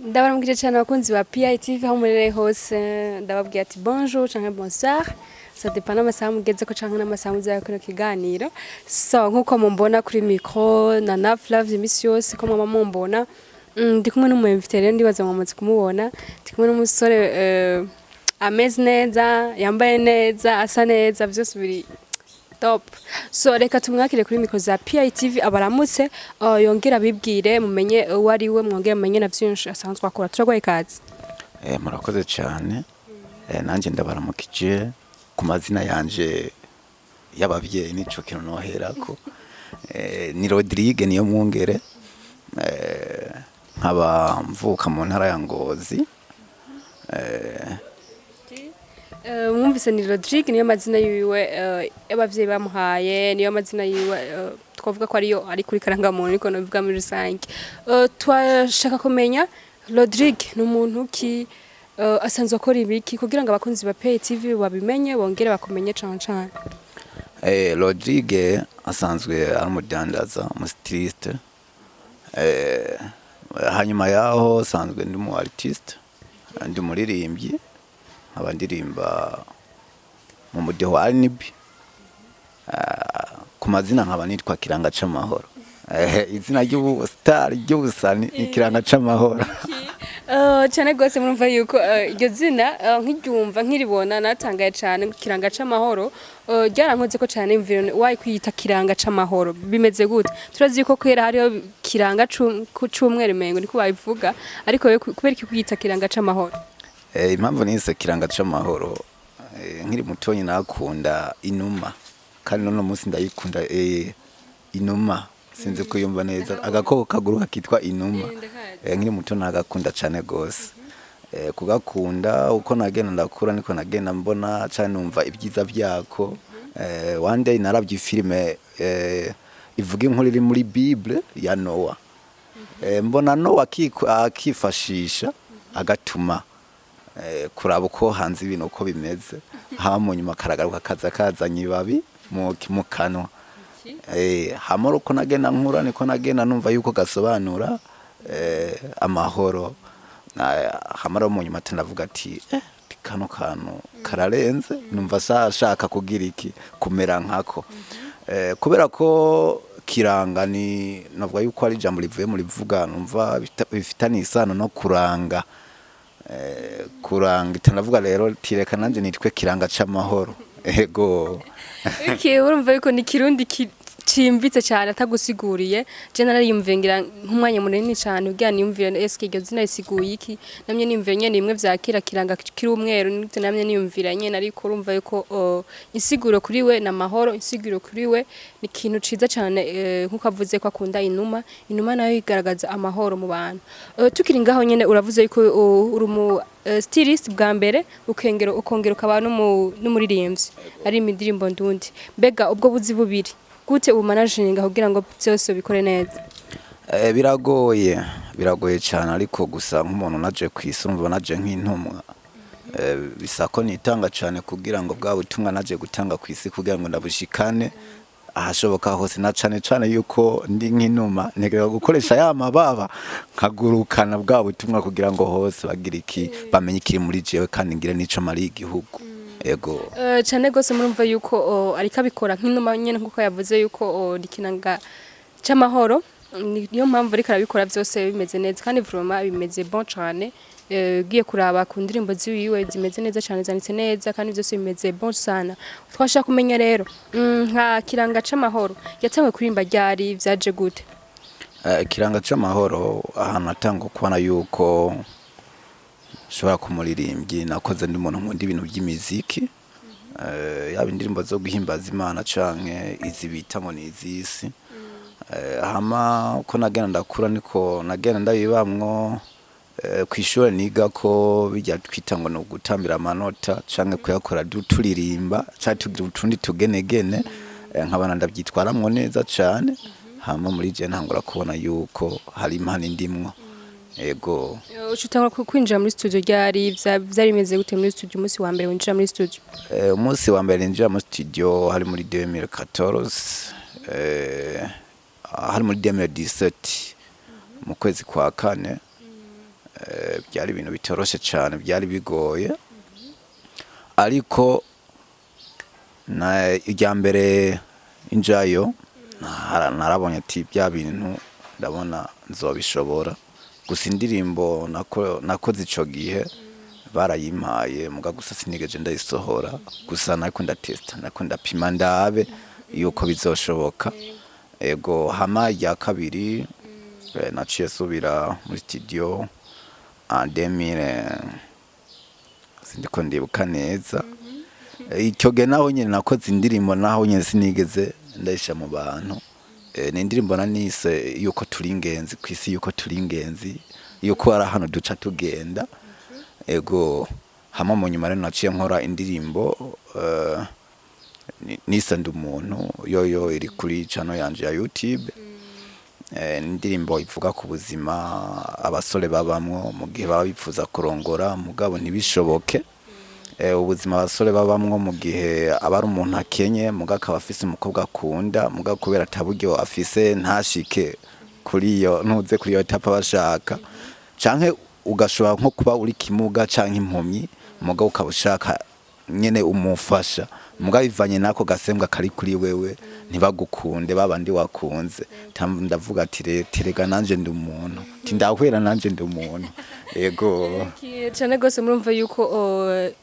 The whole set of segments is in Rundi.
Ndabaramukije cyane abakunzi ba PITV aho murere hose. Ndababwiye ati bonjour canke bonsoir, ça dépend n'amasaha mugezeko canke n'amasaha muzaya kino kiganiro. So nkuko mumbona kuri micro na na Flavie imisi yose ko mwama mumbona, ndi kumwe n'umu invité. Rero ndibaza mwamaze kumubona. Ndi kumwe n'umusore ameze neza, yambaye neza, asa neza, vyose biri top. So reka tumwakire kuri micro za PITV, abaramutse, yongera abibwire, mumenye uwo ari we, mwongere mumenye na vyinshi asanzwe akora. Turaguhaye ikaze. Murakoze cyane. Nanjye ndabaramukije ku mazina yanje y'abavyeyi, nico kintu noherako. Ni Rodrigue niyo mwungere, nkaba mvuka mu ntara ya Ngozi. Mwumvise ni Rodrigue, niyo mazina yiwe y'abavyeyi bamuhaye, niyo mazina yiwe twavuga ko ariyo ari kuri karangamuntu, niko nobivuga muri rusange. Twashaka kumenya Rodrigue ni umuntu ki, asanzwe akora ibiki, kugira ngo abakunzi ba PITV babimenye bongere bakumenye cane cane. Rodrigue asanzwe ari umudandaza, umu styliste. Hanyuma yaho asanzwe ndi umu artiste, ndi umuririmbyi, nkaba ndirimba mu mudiho wa R&B. Ku mazina nkaba nitwa Kiranga c'Amahoro. Izina ry'ubu star ry'ubusani ni Kiranga c'Amahoro. Cyane rwose murumva yuko iryo zina nkiryumva, nkiribona, natangaye cyane. Kiranga c'Amahoro ryarankoze ko cyane. Mvira wayi kwiyita Kiranga c'Amahoro bimeze gute? Turazi yuko kwera hariho kiranga c'umweru, mengo niko babivuga, ariko wewe kubera iki kwiyita Kiranga c'Amahoro? Impamvu nise Kiranga c'Amahoro, nkiri mutonyi nakunda inuma, kandi none munsi ndayikunda. Inuma, sinzi kuyumva neza, agakoko kaguruka kitwa inuma. Nkiri muto nagakunda cane gose. Kugakunda uko nagenda ndakura niko nagenda mbona cane numva ibyiza vyako. One day naravye filime ivuga inkuru iri muri Bible ya Noah. Mbona Noah akifashisha agatuma kuraba uko hanze ibintu uko bimeze, hama mu nyuma karagaruka kaza kazanye ibabi mu kanwa. Hama uko nagenda nkura niko nagenda numva yuko gasobanura amahoro. Hama rero mu nyuma ndavuga ati kano kantu kararenze, numva shaka kugira iki, kumera nkako. Kubera ko kiranga ni navuga yuko ari ijambo rivuye mu rivuga, numva bifitanye isano no kuranga, kuranga itanavuga. Rero tireka nanje nitwe Kiranga c'Amahoro, ego. Okay, urumva yuko ni Kirundi cimbitse cyane atagusiguriye. Je nariyumviye ngira nk'umwanya munini cyane kugira niyumvire eske iryo zina risiguye iki. Namye niyumvire nyene bimwe vya kera, kiranga kiri umweru, nivyo namye niyumvira nyene. Ariko urumva yuko insiguro kuri we na mahoro, insiguro kuri we ni ikintu ciza cyane, nkuko avuze ko akunda inuma, inuma nayo igaragaza amahoro mu bantu. Tukiri ngaho nyene, uravuze yuko uri umu stylist bwa mbere, ukengera ukongera ukaba n'umuririmbyi ari indirimbo ndundi. Mbega ubwo buzi bubiri gute ubu managinga kugira ngo byose ubikore neza? Biragoye, biragoye cyane, ariko gusa nk'umuntu naje kw'isi, urumva naje nk'intumwa, bisa ko nitanga cyane kugira ngo bwa butumwa naje gutanga ku isi kugira ngo ndabushikane ahashoboka hose, na cane cane yuko ndi nk'inuma, ntegerezwa gukoresha ya mababa nkagurukana bwa butumwa kugira ngo hose bagira iki, bamenye ikiri muri jewe, kandi ngire n'ico mariye igihugu, ego. Cyane gose murumva yuko ariko abikora nk'inuma nyene, nkuko yavuze yuko rikinanga c'amahoro. Niyo mpamvu ariko arabikora byose bimeze neza, kandi vraiment bimeze bon cane. Ugiye kuraba ku ndirimbo ziwiwe zimeze neza cyane, zanditse neza, kandi byose bimeze bon sana. Twashaka kumenya rero, nka Kiranga c'Amahoro yatanguye kuririmba ryari, vyaje gute? Kiranga c'Amahoro, ahantu natanga kubona yuko nshobora kumuririmbyi, nakoze ndi umuntu nkunda ibintu by'imiziki, yaba indirimbo zo guhimbaza Imana canke izi bita ngo ni iz'isi. Hama uko nagenda ndakura niko nagenda ndabibamwo. Kw'ishure niga ko bijya twita ngo ni ugutambira amanota canke kuyakora turirimba canke tugira utundi tugenegene, nkabana ndabyitwaramwo neza cane. Hama muri je ntangura kubona yuko hari impano indimwo, ego. Uca utangura kwinjira muri studio ryari? Vyari bimeze gute muri studio, umunsi wa mbere winjira muri studio? Umunsi wa mbere ninjira muri studio hari muri 2014, hari muri 2017 mu kwezi kwa kane. Byari ibintu bitoroshe cyane, byari bigoye, ariko na irya mbere injayo narabonye ati bya bintu ndabona nzobishobora. Gusa indirimbo nakoze ico gihe barayimpaye, muga gusa sinigeje ndayisohora. Gusa nariko ndatesta, nariko ndapima ndabe yuko bizoshoboka. Ego, hama irya kabiri naciye subira muri studio en 2000, sindiko ndibuka neza. Icyo gihe naho nyine nakoze indirimbo, naho nyine sinigeze ndayisha mu bantu. Ni indirimbo nanise yuko turi ingenzi ku isi, yuko turi ingenzi, yuko hari ahantu duca tugenda. Ego, hama mu nyuma rero naciye nkora indirimbo nise Ndi Umuntu, yoyo iri kuri channel yanje ya YouTube. Ni indirimbo ivuga ku buzima abasore babamwo mu gihe baba bifuza kurongora mugabo ntibishoboke. Ubuzima abasore babamwo mu gihe aba ari umuntu akenye, mugabo akaba afise umukobwa akunda, mugabo kubera ataburyo afise ntashike kuri iyo ntuze kuri iyo étape bashaka, canke ugashobora nko kuba uri kimuga canke impumyi, mugabo ukaba ushaka nyene umufasha, mugabo bivanye nako gasembwa kari kuri wewe ntibagukunde babandi wakunze. Ndavuga ati rero terega nanje ndi umuntu, ti ndahwera nanje ndi umuntu. Ego. Cyane rwose, murumva yuko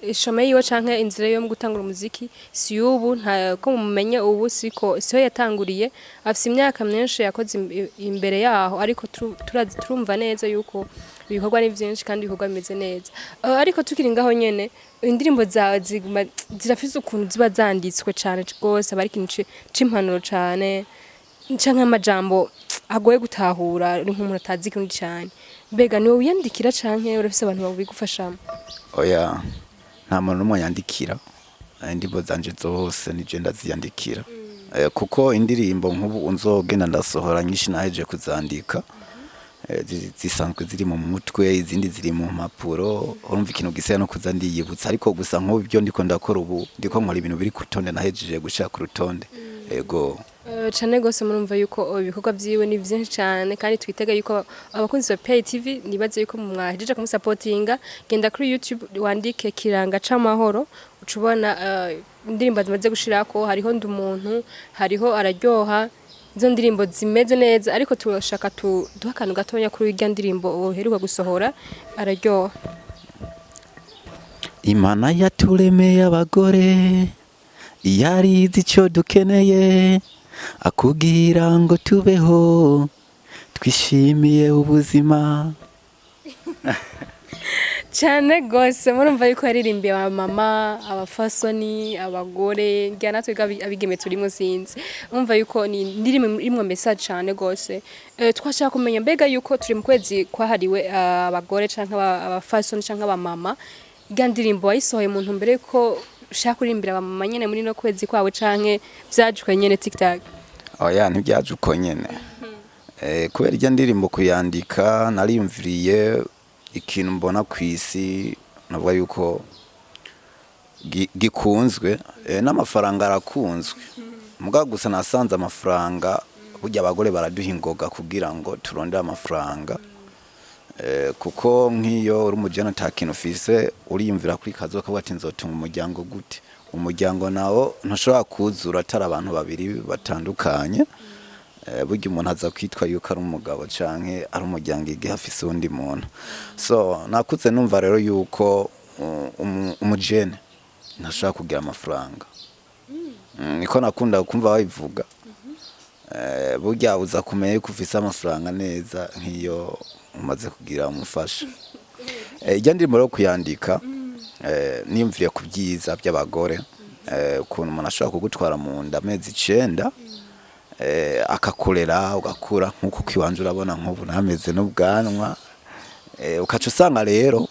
ishome yiwe canke inzira yo mu gutangura umuziki si y'ubu, nta ko mumenye ubu siko siho yatanguriye. Afise imyaka myinshi yakoze imbere yaho, ariko turazi turumva neza yuko ibikorwa ni byinshi kandi ibikorwa bimeze neza. Ariko tukiri ngaho nyene, indirimbo zawe ziguma zirafise ukuntu ziba zanditswe cane rwose, aba ari ikintu c'impanuro cane canke amajambo agoye gutahura uri nk'umuntu atazi ikintu cane. Mbega niwe wiyandikira canke urafise abantu babigufashamo? Oya, nta muntu n'umwe yandikira. Indirimbo zanje zose nije ndaziyandikira. Kuko indirimbo nk'ubu nzogenda ndasohora nyinshi nahejeje kuzandika. Zisanzwe ziri mu mutwe, izindi ziri mu mpapuro. Urumva ikintu gisigaye no kuza ndiyibutsa. Ariko gusa nk'ubu ibyo ndiko ndakora ubu, ndiko nkora ibintu biri ku rutonde, nahejeje gushira ku rutonde. Ego. Cane gose, murumva yuko ibikorwa vyiwe ni vyinshi cane, kandi twitega yuko abakunzi ba PITV nibaze yuko mwahejeje kumusapotinga. Genda kuri YouTube wandike Kiranga c'Amahoro, uca ubona indirimbo zimaze gushirako. Hariho Ndi Umuntu, hariho Araryoha, izo ndirimbo zimeze neza. Ariko turashaka duha akantu gatonya kuri irya ndirimbo uheruka gusohora, Araryoha. Imana yaturemeye abagore yarizi icyo dukeneye akubwira ngo tubeho twishimiye ubuzima. Cyane gose, murumva yuko yaririmbiye abamama, abafasoni, abagore, ngira natwe abigeme turimo, sinzi. Urumva yuko ni indirimbo irimwo message cyane gose. Twashaka kumenya mbega yuko turi mu kwezi kwahariwe abagore canke abafasoni canke abamama, irya ndirimbo wayisohoye mu ntumbero yuko ushaka kuririmbira abamama nyene muri no kwezi kwawe, canke vyaje nyene TikTok? Oya, ntibyaje uko nyene. Kubera irya ndirimbo kuyandika nariyumviriye ikintu mbona ku isi, navuga yuko gikunzwe, n'amafaranga arakunzwe, mugabo gusa nasanze amafaranga burya abagore baraduha ingoga kugira ngo turondere amafaranga. Kuko nk'iyo uri umujene ata kintu ufise, uriyumvira kuri kazoza ukavuga ati nzotunga umuryango gute? Umuryango nawo ntushobora kuzura atari abantu babiri batandukanye. Burya umuntu aza kwitwa yuko ari umugabo canke ari umuryango igihe afise uwundi muntu. So nakuze numva rero yuko umujene ntashobora kugira amafaranga. Niko nakunda kumva babivuga. Burya uza kumenya yuko ufise amafaranga neza nk'iyo umaze kugira umufasha. Irya ndirimbo rero kuyandika, niyumviriye ku byiza by'abagore, ukuntu umuntu ashobora kugutwara mu nda amezi 9, akakurera ugakura nk'uko kiwanje urabona nk'ubu nameze n'ubwanwa. Ukaca usanga rero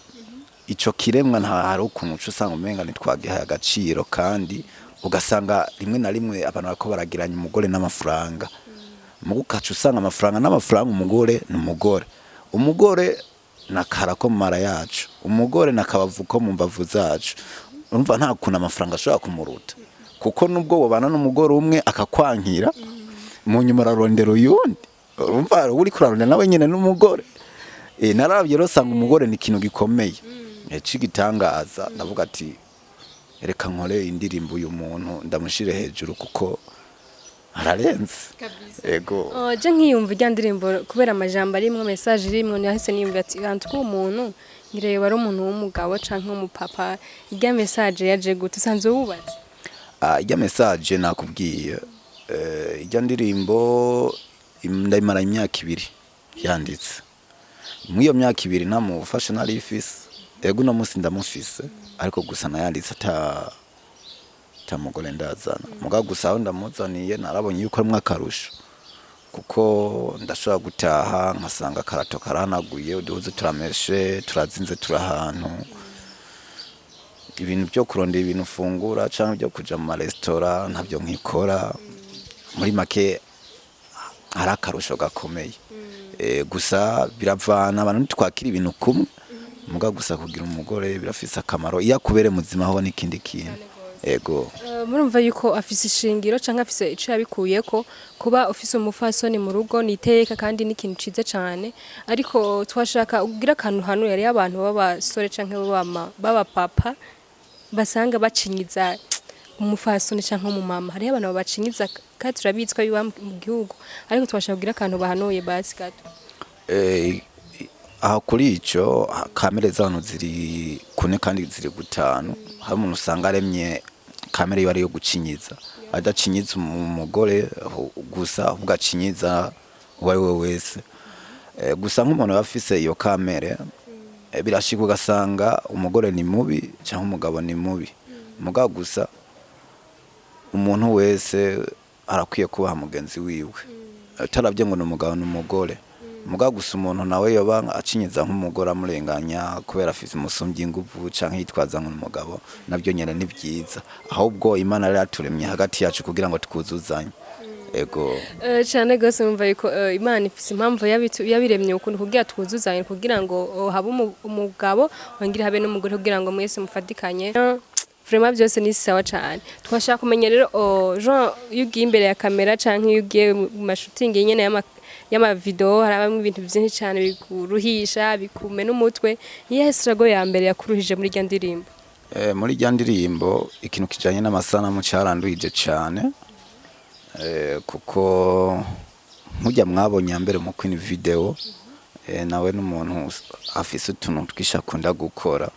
ico kiremwa nta hari ukuntu uca usanga umenga ntitwagihaye agaciro, kandi ugasanga rimwe na rimwe abantu bariko baragiranya umugore n'amafaranga. Mugu ukaca usanga amafaranga n'amafaranga, umugore ni umugore, umugore nakara ko mu mara yacu, umugore nakabavu ko mu mbavu zacu. Urumva nta kuntu amafaranga ashobora kumuruta, kuko nubwo wobana n'umugore umwe akakwankira, mu nyuma ararondera uyundi. Urumva uriko urarondera nawe nyene n'umugore. Naravye rero sanga umugore ni ikintu gikomeye, c'igitangaza. Ndavuga ati reka nkore indirimbo uyu muntu ndamushire hejuru kuko ararenze. Ego. Oh, je nkiyumva irya ndirimbo kubera amajambo arimwo, message irimwo, nahise niyumva ati antu ko umuntu ngireba ari umuntu w'umugabo canke w'umupapa. Irya message yaje gute? Usanzwe wubatse? Ah, irya message nakubwiye, irya ndirimbo ndayimara imyaka 2 yanditse. Muri iyo myaka 2 nta mufasha nari ifise. Ego, uno munsi ndamufise, ariko gusa nayanditse ata mugore ndazana. Mugabo gusa aho ndamuzaniye narabonye yuko arimwo akarusho, kuko ndashobora gutaha nkasanga akarato karahanaguye, uduhuzu turameshe, turazinze, turi ahantu. Ibintu byo kurondera ibintu ufungura canke byo kuja mu maresitora ntabyo nkikora. Muri make hari akarusho gakomeye. Gusa biravana, abantu ntitwakira ibintu kumwe. Muga gusa kugira umugore birafise akamaro iyo akubere muzima ho n'ikindi kintu. Ego. Murumva yuko afise ishingiro canke afise ico yabikuyeko. Kuba ufise umufasoni mu rugo ni iteka kandi ni ikintu ciza cane, ariko twashaka ugira akantu hano yari abantu b'abasore canke b'abapapa basanga bacinyiza umufasoni canke umumama. Hariho abantu babacinyiza kandi turabizi ko biba mu gihugu, ariko twashaka kugira akantu bahanuye basi gato. Aho kuri ico, kamere z'abantu ziri kune kandi ziri gutanu. Hari umuntu usanga aremye kamere yiwe ariyo gucinyiza, adacinyiza umugore gusa, ahubwo acinyiza uwo ari we wese. Gusa nk'umuntu aba afise iyo kamere, birashika ugasanga umugore ni mubi canke umugabo ni mubi. Mugabo gusa umuntu wese arakwiye kubaha mugenzi wiwe, utaravye ngo ni umugabo ni umugore. Mugabo gusa umuntu nawe yoba acinyiza nk'umugore amurenganya kubera afise umusumbya inguvu canke yitwaza ngo ni umugabo, navyo nyene ni vyiza. Ahubwo Imana yari yaturemye hagati yacu kugira ngo twuzuzanye. Ego. Cane gose. Mumva yuko Imana ifise impamvu yabiremye ukuntu kugira twuzuzanye, kugira ngo habe umugabo wongere habe n'umugore, kugira ngo mwese mufatikanye. Vraiment byose ni sawa cane. Twashaka kumenya rero, Jean, iyo ugiye imbere ya kamera canke iyo ugiye mu mashooting nyene y'ama video, harabamwe ibintu vyinshi cane bikuruhisha, bikumena umutwe. Iyihe struggle ya mbere yakuruhije muri rya ndirimbo? Muri rya ndirimbo ikintu kijanye n'amasanamu caranduhije cane, kuko nkujya mwabonye mbere mu Queen Video, nawe n'umuntu afise utuntu twinshi akunda gukora.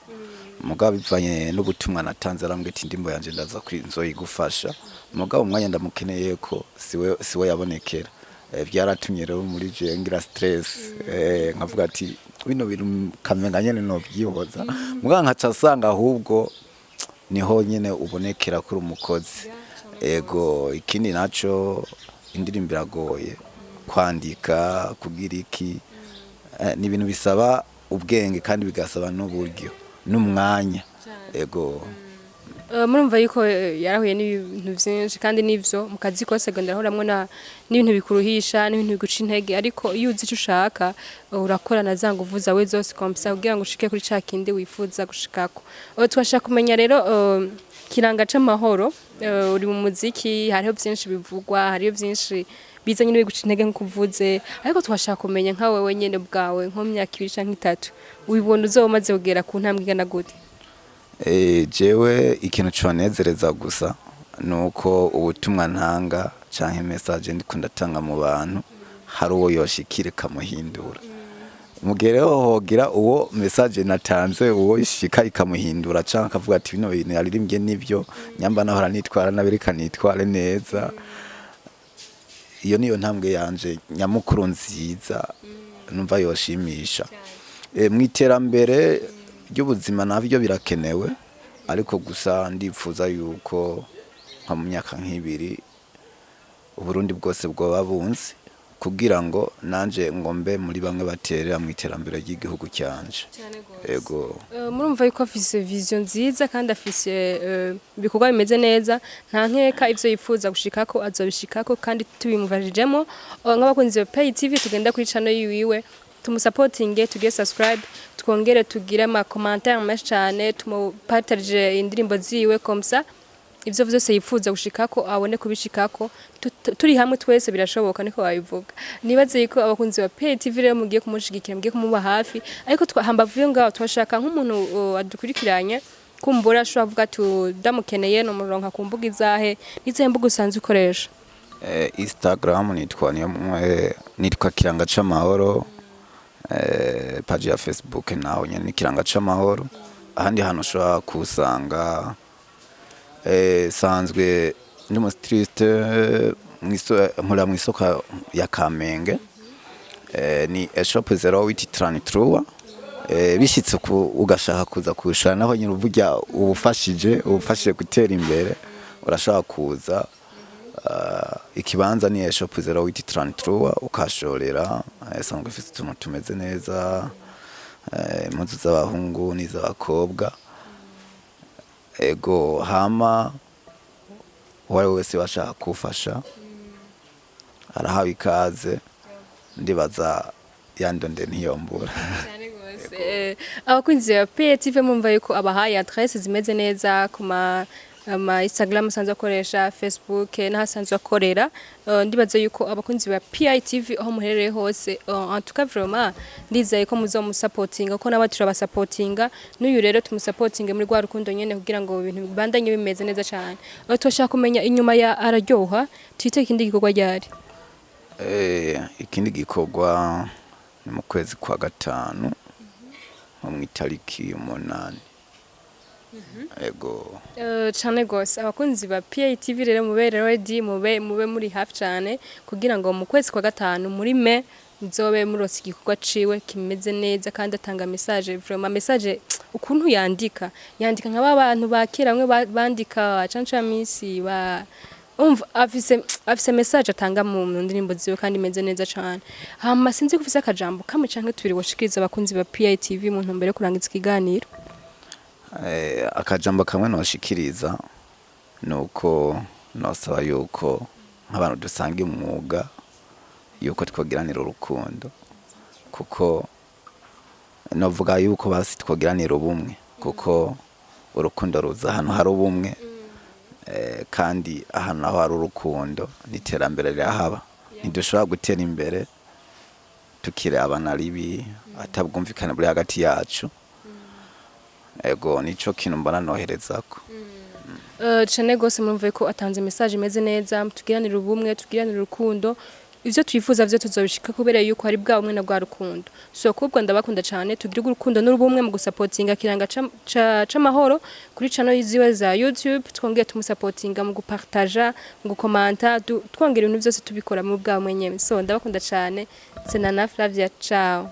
Mugabo bivanye n'ubutumwa natanze, arambwira ati indirimbo yanje ndaza nzoyigufasha. Mugabo umwanya ndamukeneye ko siwe yabonekera. Byaratumye rero muri je ngira stress, nkavuga ati bino bintu kamenga nyene novyihoza. Mugabo nkaca asanga ahubwo niho nyene ubonekera kuri umukozi. Ego. Ikindi naco, indirimbo iragoye kwandika, kugira iki, ni ibintu bisaba ubwenge kandi bigasaba n'uburyo n'umwanya. Ego. Murumva yuko yarahuye n'ibintu vyinshi, kandi n'ivyo mu kazi kose genda arahuramwo n'ibintu bikuruhisha n'ibintu biguca intege, ariko iyo uzi ico ushaka, urakorana za nguvu zawe zose comme ça kugira ngo ushike kuri ca kindi wifuza gushikako. Twashaka kumenya rero, Kiranga c'Amahoro, uri mu muziki, hariho vyinshi bivugwa, hariho vyinshi biza nyine biguca intege nkuko uvuze, ariko twashaka kumenya nka wewe nyene bwawe, nko mu myaka 2 canke 3, wibona uzoba umaze kugera ku ntambwe igana gute? Jewe ikintu conezereza gusa nuko ubutumwa ntanga canke message ndiko ndatanga mu bantu hari uwo yoshikira ikamuhindura. Mugihe rero hogira uwo message natanze uwo ishika ikamuhindura, canke akavuga ati bino bintu yaririmbye nivyo, nyamba nahora nitwara nabi reka nitware neza, iyo niyo ntambwe yanje nyamukuru nziza numva yoshimisha. Mu iterambere ry'ubuzima navyo birakenewe, ariko gusa ndipfuza yuko nka mu myaka nk'ibiri Uburundi bwose bwoba bunzi, kugira ngo nanje ngombe muri bamwe baterera mu iterambere ry'igihugu cyanje. Ego. Murumva yuko afise vision nziza kandi afise ibikorwa bimeze neza. Nta nkeka ivyo yifuza gushikako azobishikako, kandi tubimufashijemo. Nk'abakunzi ba Pay TV, tugenda kuri channel yiwiwe tumusapotinge, tugire subscribe, twongere tugire ama commentaire menshi cyane, tumupartage indirimbo ziwe comme ça. ivyo vyose yifuza gushikako abone kubishikako. Turi hamwe twese birashoboka, niko babivuga. Nibaze yuko abakunzi ba PTV rero mugiye kumushigikira, mugiye kumuba hafi. Ariko hambavu yo ngaho, twashaka nk'umuntu adukurikiranye, kumbura ashobora kuvuga ati ndamukeneye, nomuronka ku mbuga izahe? Nizihe mbuga usanzwe ukoresha? Instagram nitwa niyo nitwa Kiranga c'Amahoro. Page ya Facebook naho nyene ni Kiranga c'Amahoro. Ahandi hantu ushobora kusanga, sanzwe ndi mu styliste, nkorera mw'isoko ya Kamenge, ni shop 0833. Bishitse ku ugashaka kuza kushora, naho nyine uburya ubufashije gutera imbere, urashobora kuza. Ikibanza ni shop 0833, ukashorera. Sanzwe ifite utuntu tumeze neza, impuzu z'abahungu n'iz'abakobwa. Ego, hama uwo ari we wese bashaka kufasha arahawe ikaze. Ndibaza yandonde ntiyombura. Abakunzi ba PTV, mumva yuko abahaye adresse zimeze neza ku ma Instagram asanzwe akoresha, Facebook n'ahasanzwe akorera. Ndibaza yuko abakunzi ba PITV aho muherereye hose, en tout cas vraiment ndizeye ko muzomusapotinga, ko nabo turabasapotinga. N'uyu rero tumusapotinge muri rwa rukundo nyene kugira ngo ibintu bibandanye bimeze neza cyane. Turashaka kumenya, inyuma ya Araryoha, twite ikindi gikorwa ryari? Ikindi gikorwa ni mu kwezi kwa gatanu, nko mu itariki 8. Ego. Cane gose. Abakunzi ba PATV rero mube ready, mube muri hafi cane kugira ngo mu kwezi kwa gatanu, muri mai, muzobe muronse igikorwa ciwe kimeze neza. Kandi atanga message, vraiment message ukuntu yandika, yandika nka ba bantu ba kera bamwe bandika canca misi ba umva afise message atanga mu ndirimbo ziwe kandi imeze neza cane. Hama sinzi ko ufise akajambo kamwe canke tubiri woshikiriza abakunzi ba PATV mu ntumbero yo kurangiza ikiganiro. Akajambo kamwe noshikiriza nuko nosaba yuko nk'abantu dusanga umwuga yuko twogiranira urukundo, kuko novuga yuko basi twogiranira ubumwe, kuko urukundo ruza ahantu hari ubumwe. Kandi ahantu naho hari urukundo n'iterambere rirahaba. Ntidushobora gutera imbere tukirabana ribi, atabwumvikane buri hagati yacu. Ego, nico kintu mbona noherezako. Cane gose. Murumva ko atanze message imeze neza: tugiranire ubumwe, tugiranire urukundo, ivyo twifuza vyo tuzobishika, kubera yuko hari bwa bumwe na bwa rukundo. So kubwo ndabakunda cane, tugire urukundo n'urubumwe mu gusapotinga Kiranga c'Amahoro kuri channel ziwe za YouTube, twongere tumusapotinga mu gupartaja, mu gukomanta, twongera ibintu vyose tubikora mu bwa bumwe nyene. So ndabakunda cane, c'est Nana Flavia, ciao.